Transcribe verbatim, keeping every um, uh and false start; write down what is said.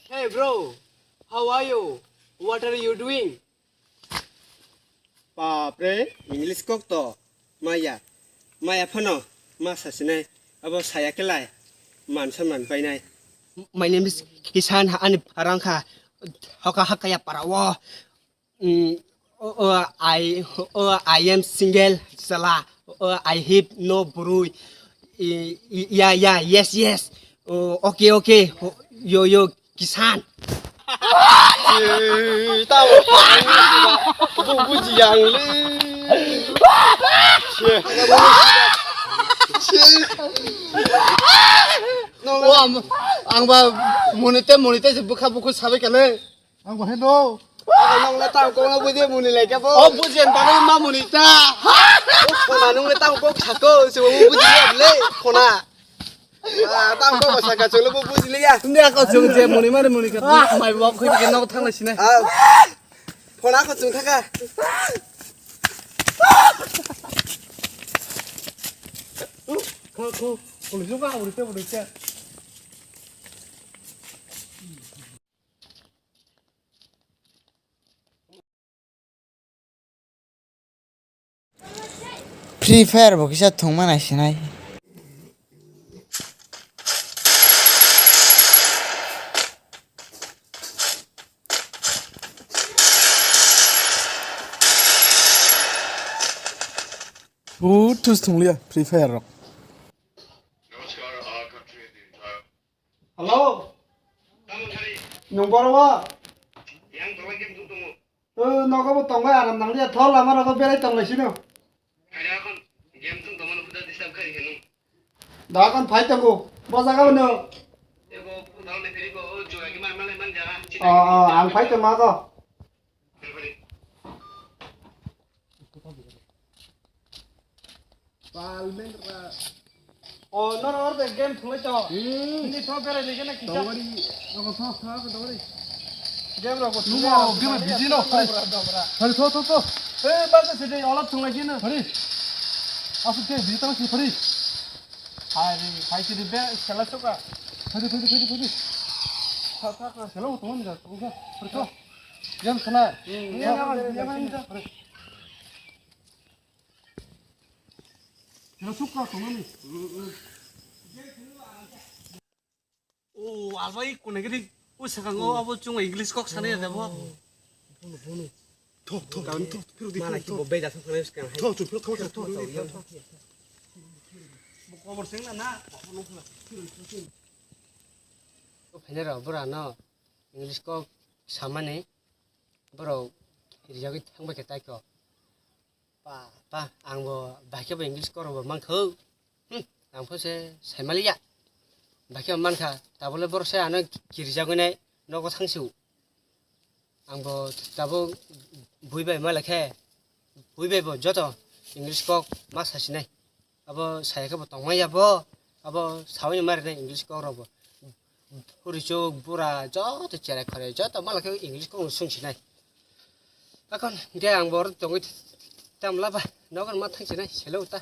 Hey bro, how are you? What are you doing? Bapre, English kok to maya. Maya phano ma sasinai. Abo saya kelai. Man saman painai. My name is Kisan, ani parang kha. Hoka hakaya parao. Mm, oh, oh, I, oh, I am single, sala. Oh, I have no burui. I, I, yeah, yeah, yes, yes. Oh, okay, okay. Oh, yo, yo, Kisan. Tao bu buji yang le. Ang ba monite monite se bukha bukhu sabai kale. Ang bahai no. Nong le tang kong le buji muni lai kabo. O buji ang bagwi ma muni ta. O khona nong le tang kong sako se o buji le khona. Ah, tang kong saka se le buji le ya. Ni ako chung je muni mari muni ka mai bok khoi ke nok thang lai sine. Ah. Khona ko chung thaka. Ko ko ko lu ga uri te uri te. Free Fire bo kisa thwngma naisinai. Buthus thwngliya Free Fire rok. Hello. Nwng boro ba? Yang tolai game tung tongo. O, nogo bo tongbai aram nang liya, thol lama rogo berai tong lai sino. Kaya kon game tung tongo no puta disturb kari kanu. Da kon phai tongo, bo jaga bo no. Ebo puta ne phiri ko, o jua ki mar male man jaga. O, o, ang phai tongo ako. Palmen ra. O, nor or de game thulai to. Hmm. Hindi to berai lege na kisa. Dongari, dong tho, tho, dongari. Game rok Lumo, game busy no. Dobra, dobra. Hari tho, tho, tho. Eh, bas se de olap thulai gina. Hari. Asu ke bhi tang si hari. Hari, hai si de be sela soka. Hari, hari, hari, hari. Tho, tho, tho, sela utong ga, utong ga. Hari tho. Game khana. Hmm, game, game, game. Hari. Kira sukha tongmani. O, albai kone gidi. O sakango abo chungo English kok sanai da bo. Thok, thok, thok, thok, phiro di, mana phiro, ki thok. Bo beja thok sanai skang hai. Thok, thok, phiro, thok, thok, thok, thok, thok. Bo kobor seng na na. Bo phaina rok bora no English kok samani borok rijagwi thangbai khe tai kok. Pa, pa, ang bo bahai khe bo English kok rok bo mankha. Hmm, ang pho se sai maliya. Bahai khe bo mankha, tabole borok se ano kirijagwi nai nogo thangsu. Ang bo tabuk bui bai malakhe, bui bai bo joto English kok ma sasinai. Abo saya khe bo tongmaya bo, abo sawi mari nai English kok rok bo. Phuri chuk, bura, joto cherai khorai, joto malakhe English kok no sungsinai. Akon ge ang bo oro tongwi tamla ba, nogo ma thangsinai, selo ta.